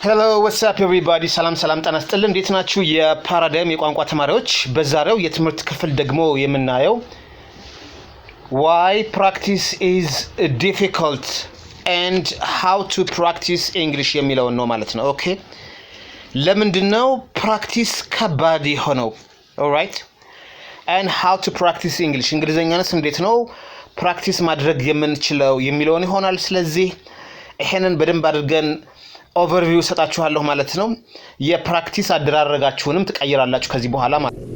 Hello, what's up everybody? ሰላም ሰላም፣ ጤና ይስጥልን። እንዴት ናችሁ? የፓራዳይም የቋንቋ ተማሪዎች፣ በዛሬው የትምህርት ክፍል ደግሞ የምናየው why practice is difficult and how to practice English የሚለውን ነው ማለት ነው። Okay, ለምንድን ነው practice ከባድ የሆነው? Alright, and how to practice English፣ እንግሊዝኛንስ እንዴት ነው practice ማድረግ የምንችለው የሚለውን ይሆናል። ስለዚህ ይሄንን በደንብ አድርገን overview እሰጣችኋለሁ ማለት ነው። የ practice አደራረጋችሁንም ትቀይራላችሁ ከዚህ በኋላ ማለት ነው።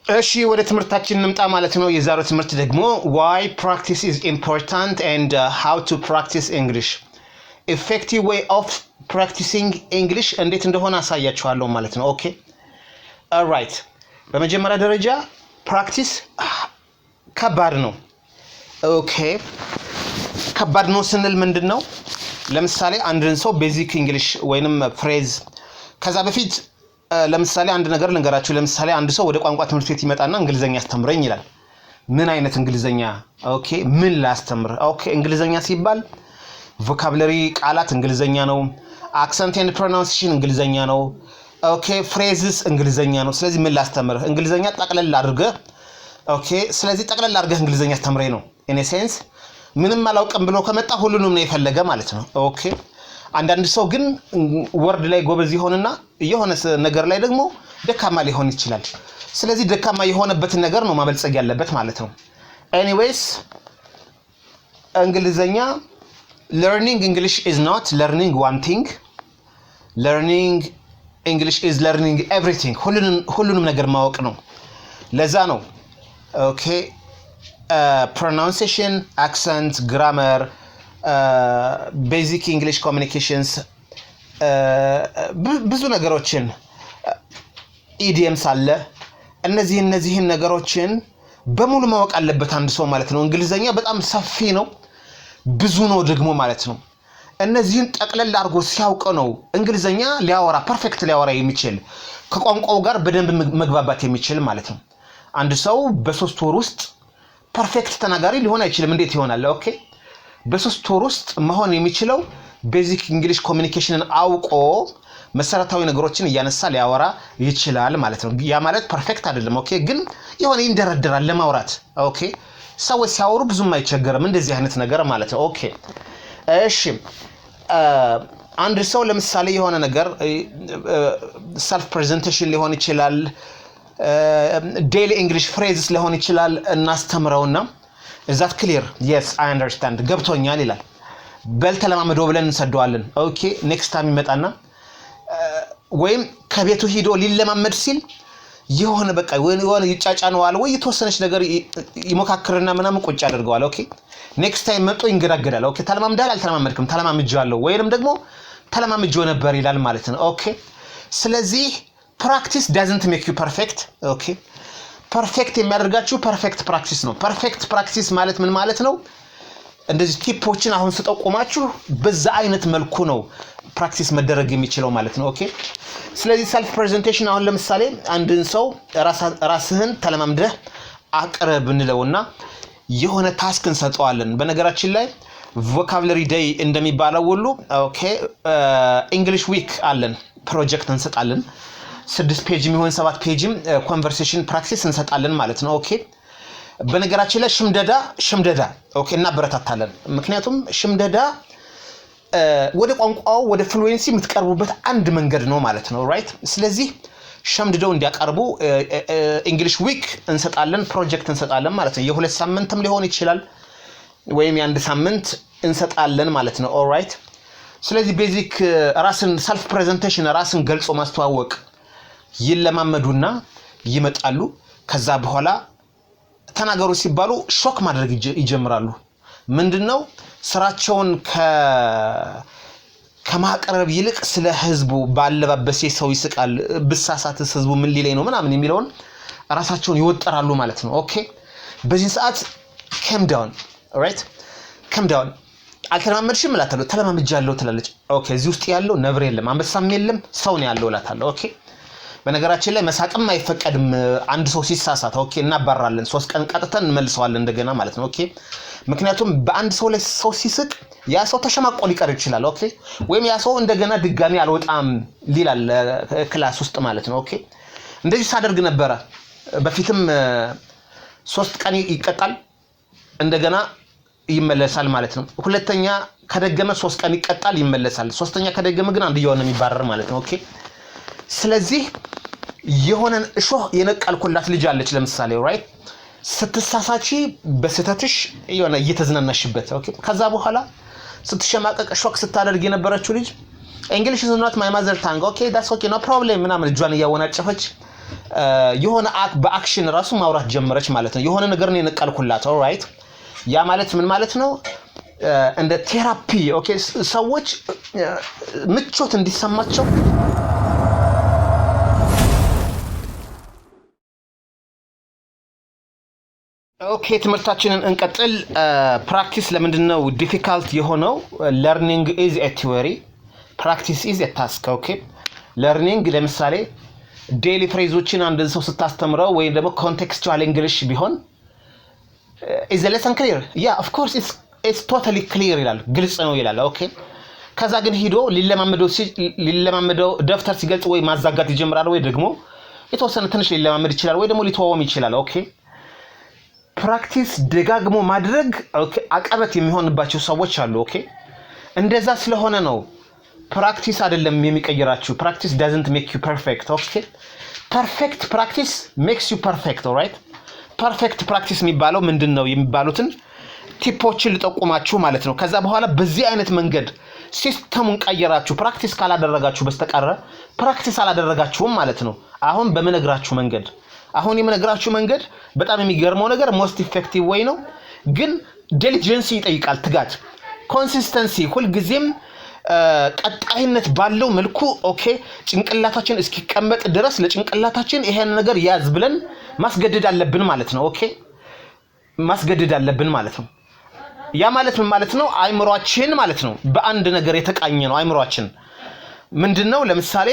እሺ፣ ወደ ትምህርታችን እንምጣ ማለት ነው። የዛሬው ትምህርት ደግሞ why practice is important and how to practice English, effective way of practicing English እንዴት እንደሆነ አሳያችኋለሁ ማለት ነው። Okay, alright። በመጀመሪያ ደረጃ practice ከባድ ነው። Okay, ከባድ ነው ስንል ምንድን ነው? ለምሳሌ አንድን ሰው basic English ወይንም phrase፣ ከዛ በፊት ለምሳሌ አንድ ነገር ልንገራችሁ። ለምሳሌ አንድ ሰው ወደ ቋንቋ ትምህርት ቤት ይመጣና እንግሊዘኛ አስተምረኝ ይላል። ምን አይነት እንግሊዘኛ? Okay, ምን ላስተምር? Okay, እንግሊዘኛ ሲባል vocabulary ቃላት እንግሊዘኛ ነው። Accent and pronunciation እንግሊዘኛ ነው። Okay, phrases እንግሊዘኛ ነው። ስለዚህ ምን ላስተምርህ? እንግሊዘኛ ጠቅለል አድርገህ፣ okay። ስለዚህ ጠቅለል አድርገህ እንግሊዘኛ አስተምረኝ ነው። In a sense ምንም አላውቅም ብሎ ከመጣ ሁሉንም ነው የፈለገ ማለት ነው። Okay, አንዳንድ ሰው ግን word ላይ ጎበዝ ይሆንና የሆነ ነገር ላይ ደግሞ ደካማ ሊሆን ይችላል። ስለዚህ ደካማ የሆነበትን ነገር ነው ማበልጸግ ያለበት ማለት ነው። Anyways, እንግሊዘኛ፣ learning English is not learning one thing. Learning English is learning everything። ሁሉንም ነገር ማወቅ ነው። ለዛ ነው okay pronunciation፣ accent፣ grammar፣ basic English communications፣ ብዙ ነገሮችን፣ idioms አለ። እነዚህን ነገሮችን በሙሉ ማወቅ አለበት አንድ ሰው ማለት ነው። እንግሊዘኛ በጣም ሰፊ ነው፣ ብዙ ነው ደግሞ ማለት ነው። እነዚህን ጠቅለል አድርጎ ሲያውቅ ነው እንግሊዘኛ ሊያወራ፣ perfect ሊያወራ የሚችል፣ ከቋንቋው ጋር በደንብ መግባባት የሚችል ማለት ነው። አንድ ሰው በ3 ወር ውስጥ perfect ተናጋሪ ሊሆን አይችልም። እንዴት ይሆናል? Okay, በ3 ወር ውስጥ መሆን የሚችለው basic English communication ን አውቆ መሰረታዊ ነገሮችን እያነሳ ሊያወራ ይችላል ማለት ነው። ያ ማለት perfect አይደለም። Okay, ግን የሆነ ይንደረደራል ለማውራት። Okay, ሰዎች ሲያወሩ ብዙም አይቸገርም። እንደዚህ አይነት ነገር ማለት ነው። Okay, እሺ፣ አንድ ሰው ለምሳሌ የሆነ ነገር self presentation ሊሆን ይችላል፣ daily English phrases ሊሆን ይችላል። እናስተምረውና "Is that clear?" "Yes, I understand፣ ገብቶኛል" ይላል። በል ተለማመዶ ብለን እንሰደዋለን። Okay, next time ይመጣና ወይም ከቤቱ ሂዶ ሊለማመድ ሲል የሆነ በቃ የሆነ ይጫጫነዋል ወይ የተወሰነች ነገር ይሞካክርና ምናምን ቁጭ ያደርገዋል። Okay, next time መጥቶ ይንገዳገዳል። Okay, ተለማምደሃል? አልተለማመድክም? ተለማምጄዋለሁ ወይንም ደግሞ ተለማምጄው ነበር ይላል ማለት ነው። Okay, ስለዚህ practice doesn't make you perfect። Okay, perfect የሚያደርጋችሁ perfect practice ነው። Perfect practice ማለት ምን ማለት ነው? እንደዚህ tip ኦችን አሁን ስጠቁማችሁ በዛ አይነት መልኩ ነው practice መደረግ የሚችለው ማለት ነው። Okay, ስለዚህ self presentation፣ አሁን ለምሳሌ አንድን ሰው ራስህን ተለማምደህ አቅርብ እንለውና የሆነ task እንሰጠዋለን። በነገራችን ላይ vocabulary day እንደሚባለው ሁሉ okay English week አለን፣ ፕሮጀክት እንሰጣለን። 6 page የሚሆን 7 page ም conversation practice እንሰጣለን ማለት ነው። Okay, በነገራችን ላይ ሽምደዳ okay እናበረታታለን። ምክንያቱም ሽምደዳ ወደ ቋንቋው፣ ወደ fluency የምትቀርቡበት አንድ መንገድ ነው ማለት ነው። Right። ስለዚህ ሸምድደው እንዲያቀርቡ English week እንሰጣለን፣ ፕሮጀክት እንሰጣለን ማለት ነው። የ2 ሳምንትም ሊሆን ይችላል ወይም የአንድ ሳምንት እንሰጣለን ማለት ነው። Alright። ስለዚህ basic ራስን self presentation፣ ራስን ገልጾ ማስተዋወቅ ይለማመዱና ይመጣሉ። ከዛ በኋላ ተናገሩ ሲባሉ shock ማድረግ ይጀምራሉ። ምንድን ነው፣ ስራቸውን ከማቅረብ ይልቅ ስለ ህዝቡ፣ ባለባበሴ ሰው ይስቃል፣ ብሳሳትስ ህዝቡ ምን ሊለኝ ነው ምናምን የሚለውን ራሳቸውን ይወጠራሉ ማለት ነው። Okay, በዚህ ሰዓት calm down, right, calm down። አልተለማመድሽም እላታለሁ። ተለማምጃለሁ ትላለች። Okay፣ እዚህ ውስጥ ያለው ነብር የለም፣ አንበሳም የለም፣ ሰው ነው ያለው እላታለሁ። Okay፣ በነገራችን ላይ መሳቅም አይፈቀድም። አንድ ሰው ሲሳሳት okay እናባራለን። 3 ቀን ቀጥተን እንመልሰዋለን እንደገና ማለት ነው። Okay፣ ምክንያቱም በአንድ ሰው ላይ ሰው ሲስቅ ያ ሰው ተሸማቆ ሊቀር ይችላል። Okay፣ ወይም ያ ሰው እንደገና ድጋሚ አልወጣም ሊላል class ውስጥ ማለት ነው። Okay፣ እንደዚህ ሳደርግ ነበረ። በፊትም 3 ቀን ይቀጣል፣ እንደገና ይመለሳል ማለት ነው። ሁለተኛ ከደገመ 3 ቀን ይቀጣል፣ ይመለሳል። ሶስተኛ ከደገመ ግን አንድ እየሆነ የሚባረር ማለት ነው። Okay፣ ስለዚህ የሆነን እሾህ የነቀልኩላት ልጅ አለች። ለምሳሌ right፣ ስትሳሳቺ በስህተትሽ የሆነ እየተዝናናሽበት okay። ከዛ በኋላ ስትሸማቀቅ ሾክ ስታደርግ የነበረችው ልጅ "English is not my mother tongue." "Okay, that's okay, no problem" ምናምን እጇን እያወናጨፈች የሆነ በ action ራሱ ማውራት ጀመረች ማለት ነው። የሆነ ነገር ነው የነቀልኩላት። Alright፣ ያ ማለት ምን ማለት ነው? እንደ therapy okay፣ ሰዎች ምቾት እንዲሰማቸው። Okay፣ ትምህርታችንን እንቀጥል። Practice ለምንድን ነው difficult የሆነው? Learning is a theory, practice is a task። Okay፣ learning ለምሳሌ daily phrase ኦችን አንድን ሰው ስታስተምረው ወይም ደግሞ contextual English ቢሆን "Is lesson clear?" "Yeah, of course, it's totally clear" ይላል፣ ግልጽ ነው ይላል። Okay፣ ከዛ ግን ሂዶ ሊለማመደው ደብተር ሲገልጽ ወይ ማዛጋት ይጀምራል ወይ ደግሞ የተወሰነ ትንሽ ሊለማመድ ይችላል ወይ ደግሞ ሊተወውም ይችላል። Okay፣ practice ደጋግሞ ማድረግ okay አቀበት የሚሆንባቸው ሰዎች አሉ። Okay፣ እንደዛ ስለሆነ ነው practice አይደለም የሚቀይራችሁ። Practice doesn't make you perfect። Okay፣ perfect practice makes you perfect። Alright፣ perfect practice የሚባለው ምንድን ነው የሚባሉትን tip ኦችን ልጠቁማችሁ ማለት ነው። ከዛ በኋላ በዚህ አይነት መንገድ system ኡን ቀየራችሁ practice ካላደረጋችሁ በስተቀረ practice አላደረጋችሁም ማለት ነው። አሁን የምነግራችሁ መንገድ በጣም የሚገርመው ነገር most effective way ነው፣ ግን diligence ይጠይቃል፣ ትጋት፣ consistency፣ ሁልጊዜም ቀጣይነት ባለው መልኩ okay ጭንቅላታችን እስኪቀመጥ ድረስ ለጭንቅላታችን ይሄን ነገር ያዝ ብለን ማስገደድ አለብን ማለት ነው። Okay፣ ማስገደድ አለብን ማለት ነው። ያ ማለት ምን ማለት ነው? አይምሯችን ማለት ነው በአንድ ነገር የተቃኘ ነው። አይምሯችን ምንድን ነው? ለምሳሌ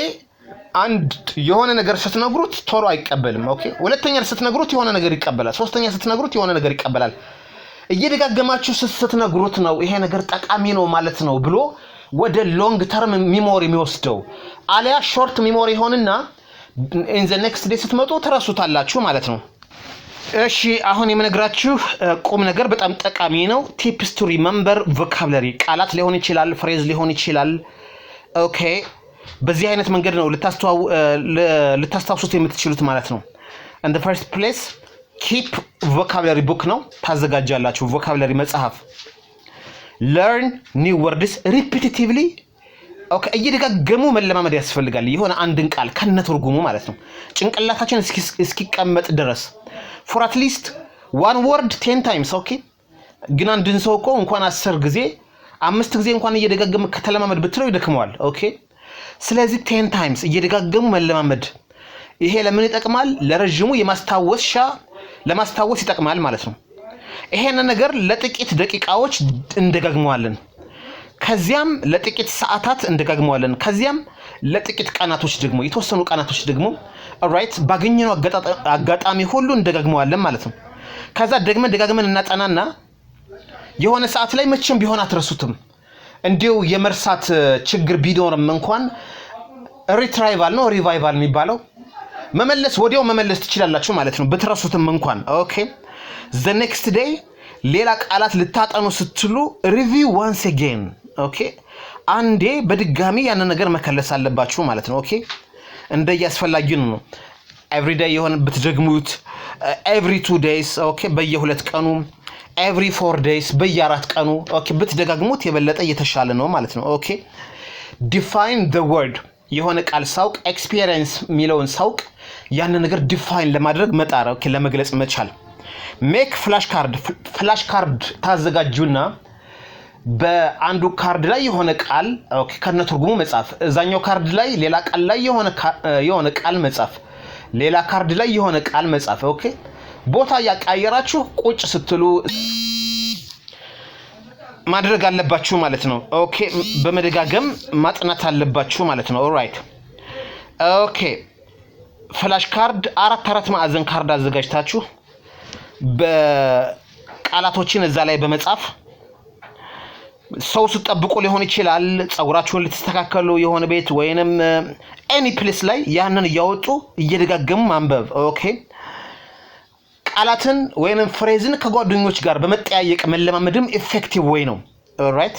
አንድ የሆነ ነገር ስትነግሩት ቶሎ አይቀበልም። Okay፣ ሁለተኛ ስትነግሩት የሆነ ነገር ይቀበላል። ሶስተኛ ስትነግሩት የሆነ ነገር ይቀበላል። እየደጋገማችሁ ስትነግሩት ነው ይሄ ነገር ጠቃሚ ነው ማለት ነው ብሎ ወደ long term memory የሚወስደው። አሊያ short memory ይሆንና in the next day ስትመጡ ትረሱታላችሁ ማለት ነው። እሺ፣ አሁን የምነግራችሁ ቁም ነገር በጣም ጠቃሚ ነው። Tips to remember vocabulary፣ ቃላት ሊሆን ይችላል፣ phrase ሊሆን ይችላል። Okay፣ በዚህ አይነት መንገድ ነው ልታስታውሱት የምትችሉት ማለት ነው። In the first place, keep vocabulary book ነው ታዘጋጃላችሁ። Vocabulary መጽሐፍ። Learn new words repetitively። Okay፣ እየደጋገሙ መለማመድ ያስፈልጋል። የሆነ አንድን ቃል ከነ ትርጉሙ ማለት ነው ጭንቅላታችን እስኪቀመጥ ድረስ for at least one word 10 times። Okay፣ ግን አንድን ሰው እኮ እንኳን 10 ጊዜ አምስት ጊዜ እንኳን እየደጋገመ ከተለማመድ ብትለው ይደክመዋል። Okay፣ ስለዚህ 10 times እየደጋገሙ መለማመድ ይሄ ለምን ይጠቅማል? ለረዥሙ የማስታወሻ ለማስታወስ ይጠቅማል ማለት ነው። ይሄን ነገር ለጥቂት ደቂቃዎች እንደጋግመዋለን። ከዚያም ለጥቂት ሰዓታት እንደጋግመዋለን። ከዚያም ለጥቂት ቀናቶች ደግሞ የተወሰኑ ቀናቶች ደግሞ right ባገኘነው አጋጣሚ ሁሉ እንደጋግመዋለን ማለት ነው። ከዛ ደግመን ደጋግመን እናጠናና የሆነ ሰዓት ላይ መቼም ቢሆን አትረሱትም። እንዲሁ የመርሳት ችግር ቢኖርም እንኳን retrieval ነው revival የሚባለው መመለስ ወዲያው መመለስ ትችላላችሁ ማለት ነው፣ ብትረሱትም እንኳን። Okay፣ the next day ሌላ ቃላት ልታጠኑ ስትሉ review once again። Okay፣ አንዴ በድጋሚ ያንን ነገር መከለስ አለባችሁ ማለት ነው። Okay፣ እንደየአስፈላጊው ነው። Every day የሆነ ብትደግሙት every 2 days፣ okay፣ በየሁለት ቀኑ፣ every 4 days፣ በየአራት ቀኑ okay ብትደጋግሙት የበለጠ እየተሻለ ነው ማለት ነው። Okay፣ define the word። የሆነ ቃል ሳውቅ experience የሚለውን ሳውቅ ያንን ነገር define ለማድረግ መጣር፣ okay ለመግለጽ መቻል። Make flash card። Flash card ታዘጋጁና በአንዱ ካርድ ላይ የሆነ ቃል okay ከነ ትርጉሙ መጻፍ፣ እዛኛው ካርድ ላይ ሌላ ቃል ላይ የሆነ ቃል መጻፍ፣ ሌላ ካርድ ላይ የሆነ ቃል መጻፍ። Okay፣ ቦታ እያቀያየራችሁ ቁጭ ስትሉ ማድረግ አለባችሁ ማለት ነው። Okay፣ በመደጋገም ማጥናት አለባችሁ ማለት ነው። Alright, okay። Flash card፣ አራት አራት ማዕዘን ካርድ አዘጋጅታችሁ በቃላቶችን እዛ ላይ በመጻፍ ሰው ስትጠብቁ ሊሆን ይችላል፣ ጸጉራችሁን ልትስተካከሉ የሆነ ቤት ወይንም any place ላይ ያንን እያወጡ እየደጋገሙ ማንበብ። Okay፣ ቃላትን ወይንም phrase ን ከጓደኞች ጋር በመጠያየቅ መለማመድም effective way ነው። Alright,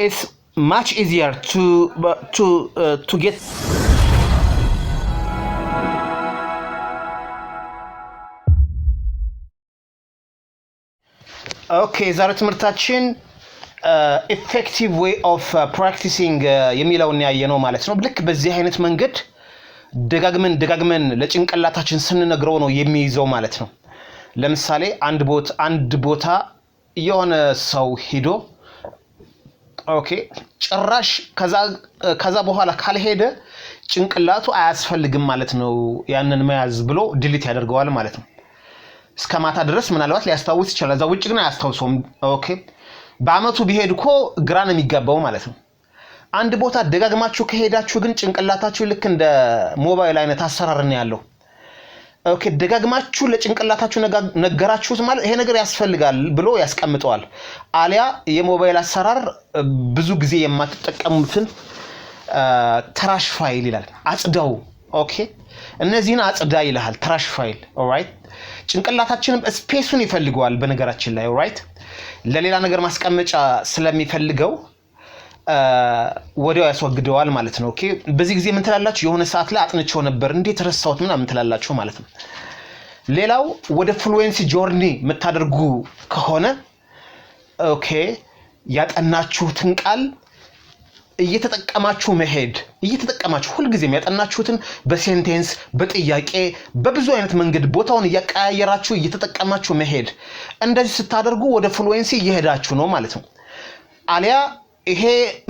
it's much easier to get. Okay፣ የዛሬው ትምህርታችን effective way of practicing የሚለውን ያየነው ማለት ነው። ልክ በዚህ አይነት መንገድ ደጋግመን ደጋግመን ለጭንቅላታችን ስንነግረው ነው የሚይዘው ማለት ነው። ለምሳሌ አንድ ቦታ የሆነ ሰው ሂዶ፣ okay፣ ጭራሽ ከዛ በኋላ ካልሄደ ጭንቅላቱ አያስፈልግም ማለት ነው፣ ያንን መያዝ ብሎ delete ያደርገዋል ማለት ነው። እስከ ማታ ድረስ ምናልባት ሊያስታውስ ይችላል። እዛ ውጭ ግን አያስታውሰውም። Okay፣ በአመቱ ቢሄድ እኮ ግራ ነው የሚጋባው ማለት ነው። አንድ ቦታ ደጋግማችሁ ከሄዳችሁ ግን ጭንቅላታችሁ ልክ እንደ ሞባይል አይነት አሰራር ነው ያለው። Okay፣ ደጋግማችሁ ለጭንቅላታችሁ ነገራችሁት ማለት ይሄ ነገር ያስፈልጋል ብሎ ያስቀምጠዋል። አሊያ የሞባይል አሰራር ብዙ ጊዜ የማትጠቀሙትን trash file ይላል፣ አጽዳው። Okay፣ እነዚህን አጽዳ ይልሃል፣ trash file። Alright፣ ጭንቅላታችንም space ኡን ይፈልገዋል። በነገራችን ላይ፣ alright፣ ለሌላ ነገር ማስቀመጫ ስለሚፈልገው ወዲያው ያስወግደዋል ማለት ነው። Okay፣ በዚህ ጊዜ ምን ትላላችሁ? የሆነ ሰዓት ላይ አጥንቼው ነበር፣ እንዴት ረሳሁት ምናምን ትላላችሁ ማለት ነው። ሌላው ወደ fluency journey የምታደርጉ ከሆነ፣ okay፣ ያጠናችሁትን ቃል እየተጠቀማችሁ መሄድ፣ እየተጠቀማችሁ ሁልጊዜም ያጠናችሁትን በ sentence፣ በጥያቄ፣ በብዙ አይነት መንገድ ቦታውን እያቀያየራችሁ እየተጠቀማችሁ መሄድ። እንደዚህ ስታደርጉ ወደ fluency እየሄዳችሁ ነው ማለት ነው። አሊያ ይሄ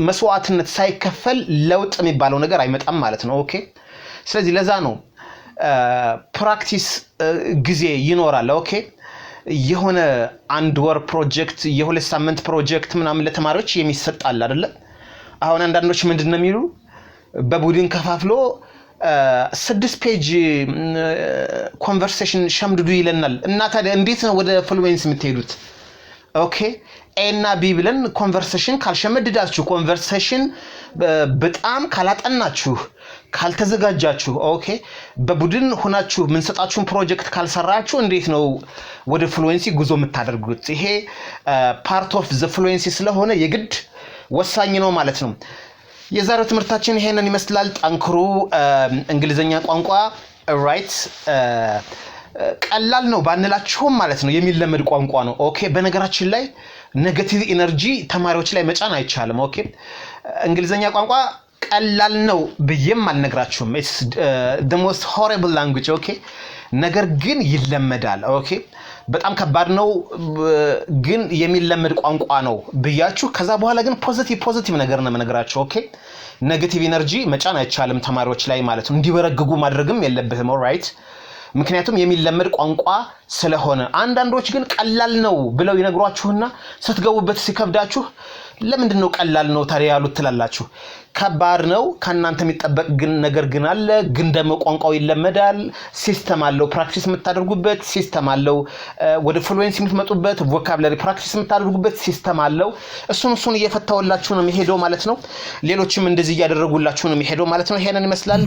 መስዋዕትነት ሳይከፈል ለውጥ የሚባለው ነገር አይመጣም ማለት ነው። Okay፣ ስለዚህ ለዛ ነው practice ጊዜ ይኖራል። Okay፣ የሆነ አንድ ወር ፕሮጀክት፣ የ2 ሳምንት ፕሮጀክት ምናምን ለተማሪዎች የሚሰጥ አለ አይደለ? አሁን አንዳንዶች ምንድን ነው የሚሉ፣ በቡድን ከፋፍሎ 6 page conversation ሸምድዱ ይለናል። እና ታዲያ እንዴት ነው ወደ fluency የምትሄዱት? Okay፣ A እና B ብለን conversation ካልሸመድዳችሁ፣ conversation በጣም ካላጠናችሁ፣ ካልተዘጋጃችሁ፣ okay፣ በቡድን ሆናችሁ የምንሰጣችሁን ፕሮጀክት ካልሰራችሁ እንዴት ነው ወደ fluency ጉዞ የምታደርጉት? ይሄ part of the fluency ስለሆነ የግድ ወሳኝ ነው ማለት ነው። የዛሬው ትምህርታችን ይሄንን ይመስላል። ጠንክሩ። እንግሊዝኛ ቋንቋ፣ right፣ ቀላል ነው ባንላችሁም ማለት ነው የሚለመድ ቋንቋ ነው። Okay፣ በነገራችን ላይ negative energy ተማሪዎች ላይ መጫን አይቻልም። Okay፣ እንግሊዝኛ ቋንቋ ቀላል ነው ብዬም አልነግራችሁም። It's the most horrible language, okay። ነገር ግን ይለመዳል። Okay፣ በጣም ከባድ ነው ግን የሚለመድ ቋንቋ ነው ብያችሁ ከዛ በኋላ ግን positive positive ነገር ነው የምነግራችሁ። Okay፣ negative energy መጫን አይቻልም ተማሪዎች ላይ ማለት ነው። እንዲበረግጉ ማድረግም የለብህም። Alright፣ ምክንያቱም የሚለመድ ቋንቋ ስለሆነ። አንዳንዶች ግን ቀላል ነው ብለው ይነግሯችሁና ስትገቡበት ሲከብዳችሁ ለምንድን ነው ቀላል ነው ታዲያ ያሉት ትላላችሁ። ከባድ ነው፣ ከእናንተ የሚጠበቅ ግን ነገር ግን አለ። ግን ደግሞ ቋንቋው ይለመዳል። System አለው፣ practice የምታደርጉበት system አለው። ወደ fluency የምትመጡበት፣ vocabulary practice የምታደርጉበት system አለው። እሱን እሱን እየፈታውላችሁ ነው የሚሄደው ማለት ነው። ሌሎችም እንደዚህ እያደረጉላችሁ ነው የሚሄደው ማለት ነው። ይሄንን ይመስላል።